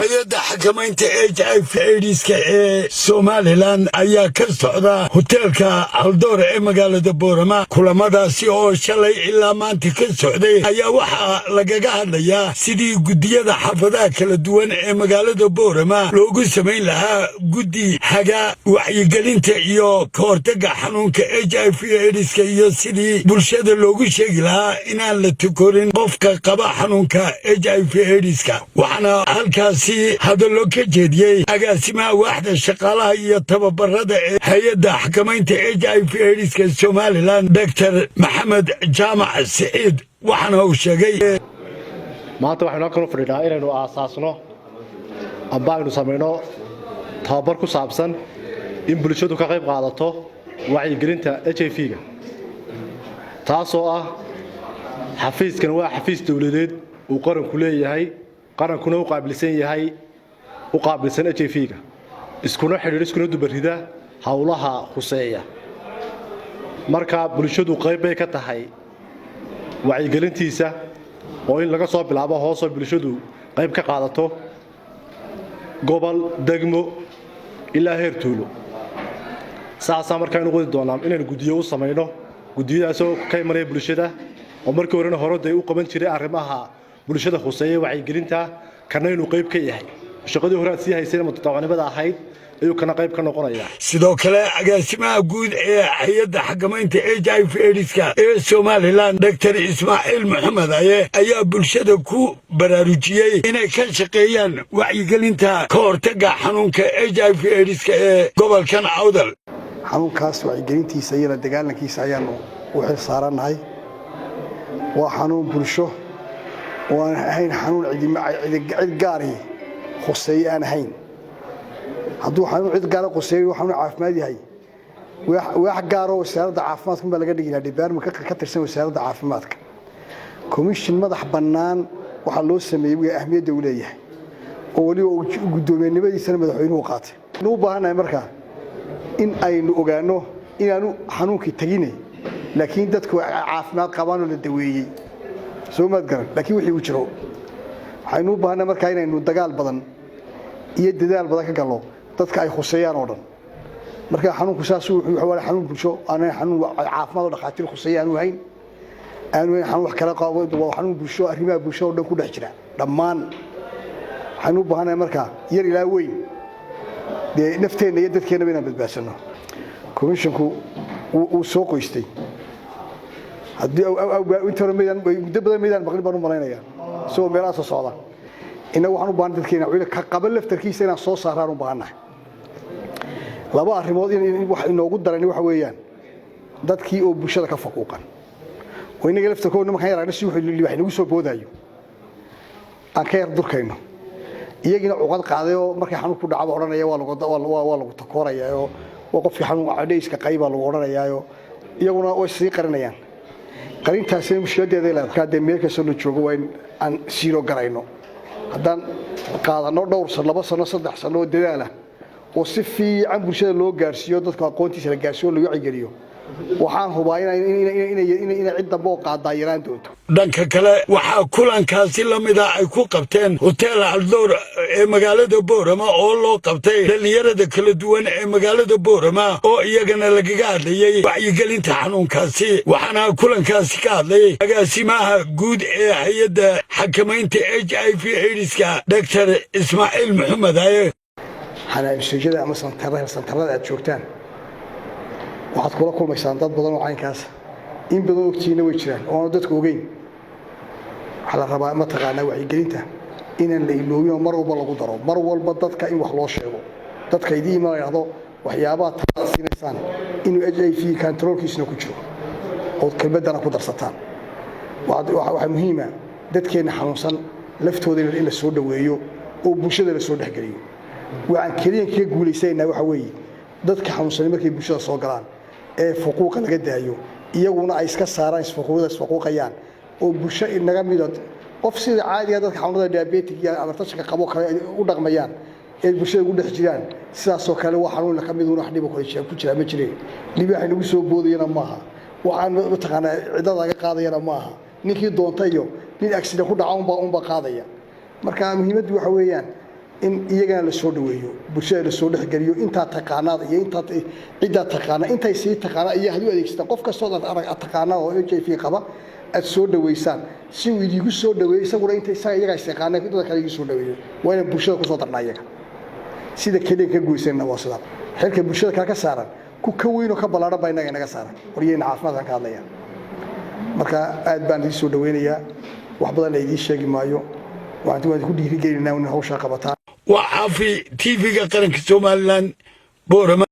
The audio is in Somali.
Hay-adda xakamaynta HIV AIDS-ka ee Somaliland ayaa ka socda hoteelka Haldoor ee magaalada Boorama. Kulamadaasi oo shalay ilaa maanta ka socday ayaa waxaa lagaga hadlayaa sidii guddiyada xaafadaha kala duwan ee magaalada Boorama loogu samayn lahaa guddi haga wacyigelinta iyo ka hortagga xanuunka HIV AIDS-ka, iyo sidii bulshada loogu sheegi lahaa inaan la takorin qofka qaba xanuunka HIV AIDS-ka. Waxaana halkaasi hadallo ka jeediyey agaasimaha waaxda shaqaalaha iyo tababarada ee hay-adda xakamaynta HIV AIDS-ka Somaliland, Doctor Maxamed Jaamac Siciid, waxaana uu sheegay: Maanta waxaynu halkan u fadhinaa inaynu aasaasno amba aynu samayno tababar ku saabsan in bulshadu ka qayb qaadato wacyigelinta HIV-ga, taasoo ah xafiiskan waa xafiis dowladeed uu qaranku leeyahay, qarankuna u qaabilsan yahay, u qaabilsan HIV-ga, iskuna xidhiidh, iskuna dubarida howlaha khuseeya. Marka bulshadu qayb bay ka tahay wacyigelintiisa, oo in laga soo bilaabo hoosoo bulshadu qayb ka qaadato, gobol, degmo ilaa heer tuulo. Saasaa markaaynu qodi doonaa inaynu guddiyo u samayno, guddiyadaasoo ka imanaya bulshada, oo markii horena hore u qaban jiray arrimaha bulshada khuseeya wacyigelinta, kana inuu qayb ka yahay shaqadii hore aad sii hayseen mutadawacnimada ahayd ayuu kana qayb ka noqonaya. Sidoo kale, agaasimaha guud ee hay-adda xakamaynta HIV AIDS-ka ee Somaliland, Doctor Ismaaciil Maxamed Aye, ayaa bulshada ku baraarujiyey inay ka shaqeeyaan wacyigelinta ka hortagga xanuunka HIV AIDS-ka ee gobolkan Awdal. Xanuunkaas wacyigelintiisa iyo la dagaalankiisa ayaanu u xil saarannahay. Waa xanuun bulsho oo aan ahayn xanuun cid gaari khuseeye aan ahayn. Hadduu xanuun cid gaara khuseeyo, xanuun caafimaad yahay, waax gaaroo Wasaaradda Caafimaadka baa laga dhigi lahaa, department ka tirsan Wasaaradda Caafimaadka. Commission madax bannaan waxaa loo sameeyey waa ahmiyadda uu leeyahay, oo weliba guddoomiyenimadiisana madaxweynuhu qaatay. Nu u baahannahay markaa in aynu ogaanno inaanu xanuunkii tegine, laakiin dadku caafimaad qabaanoo la daweeyey, soo maad garan, laakiin wixii uu jiro. Waxaynu u baahannahay markaa inaynu dagaal badan iyo dadaal badan ka gallo dadka ay khuseeyaan oo dhan. Marka xanuunku saas waa xanuun bulsho, aanan xanuun caafimaad oo dhakhaatiir khuseeya aanu hayn, aanu hayn xanuun wax kala qabo. Waa xanuun bulsho, arrimaha bulsho oo dhan ku dhex jira dhammaan. Waxaynu u baahannahay markaa yar ilaa weyn dee nafteenna iyo dadkeennaba inaan badbaadsanno. Commissionku wuu soo qoystay. Haddii inta hore maydaan, muddo badan maydaan maqlin baan u malaynayaa, isagoo meelaha soo socda. Innagu waxaan u baahan dadkeena ka qaban laftarkiisa inaan soo saaraan u baahannahay. Laba arrimood in wax inoogu darani waxa weeyaan dadkii oo bulshada ka faquuqan, oo innaga laftarkoodna markaan yaragno si wuxuu wax inagu soo boodayo aan ka yar durkayno, iyagiina cuqad qaaday oo markay xanuun ku dhacaba odhanaya waa lagu takoorayaa, oo waa qofkii xanuun cadhayska qaybaa lagu odhanayaayo, iyaguna way sii qarinayaan. Qarintaasina mushkiladeeday leedahay. Dee meel kastoo la joogo waa in aan siiro garayno. Haddaan qaadanno dhowr sano, 2 sano, 3 sano oo dadaala, oo si fiican bulshada loo gaarsiiyo, dadku aqoontiisa la gaarsiiyo, lagu wacyigeliyo, waxaan hubaa inay cid dambe oo qaadaa yaraan doonto. Dhanka kale, waxaa kulankaasi la mida ay ku qabteen Hotel Haldoor ee magaalada Boorama, oo loo qabtay dhallinyarada kala duwan ee magaalada Boorama, oo iyagana lagaga hadlayey wacyigelinta xanuunkaasi. Waxaana kulankaasi ka hadlay agaasimaha guud ee hay-adda xakamaynta HIV AIDS-ka, Doctor Ismaaciil Maxamed Aye. Xanaabisujada ama santarada aad joogtaan waxaad kula kulmaysaan dad badan oo caynkaas in badan ogtihiinna way jiraan oo aanu dadku ogeyn. Waxaa la rabaa, mataqaanaa, wacyigelinta inaan la iloobin oo mar walba lagu daro, mar walba dadka in wax loo sheego, dadka idii iman la yidhahdo waxyaabaha talada siinaysaan inuu HIV controlkiisna ku jiro, ood kelmaddana ku darsataan. Waxaa muhiima dadkeenna xanuunsan laftooda in la soo dhoweeyo oo bulshada la soo dhexgeliyo. Waxaan keliyan kaga guulaysanaynaa waxa weeye dadka xanuunsanay markay bulshada soo galaan ee fuquuqa laga daayo, iyaguna ay iska saaraan isfuquuqda isfuquuqayaan, oo bulsho inaga mida qof sida caadiga dadka xanuunada diabetic iyo hypertensionka qabo kale ay u dhaqmayaan ee bulshada ugu dhex jiraan, sidaasoo kale waa xanuun ka mid wax dhibo kale ku jira ma jireen. Libaax inagu soo boodayana maaha, waxaan mataqaanaa cidada laga qaadayana maaha. Ninkii doonta iyo nin accident ku dhaca unbaa qaadaya. Marka muhiimaddu waxa weeyaan In iyagana la soo dhaweeyo, bulshada la soo dhexgeliyo, intaa taqaanaad iyo intaa ciddaa taqaana, intay sii taqaanaa iyo had u adeegsataan. Qof kastoo aad arag aad taqaanaa oo HIV qaba aad soo dhaweysaan, si uu idigu soo dhaweeyo isaguna, inta isaga iyagaa is yaqaana dadka kale idigu soo dhaweeyo. Waa inaan bulshada kusoo darnaa iyaga. Sida keliya ka goysanna waa sidaa. Xilka bulshada kale ka saaran ku ka weyn oo ka ballaaran baa innaga inaga saaran, qoryaheenna caafimaadkan ka hadlaya. Marka aad baan idiin soo dhaweynayaa, wax badan la idiin sheegi maayo. Waxaan idinku dhiirigelinaa in hawshaa qabataan. Waa Caafi, TV-ga qaranka Somaliland, Boorama.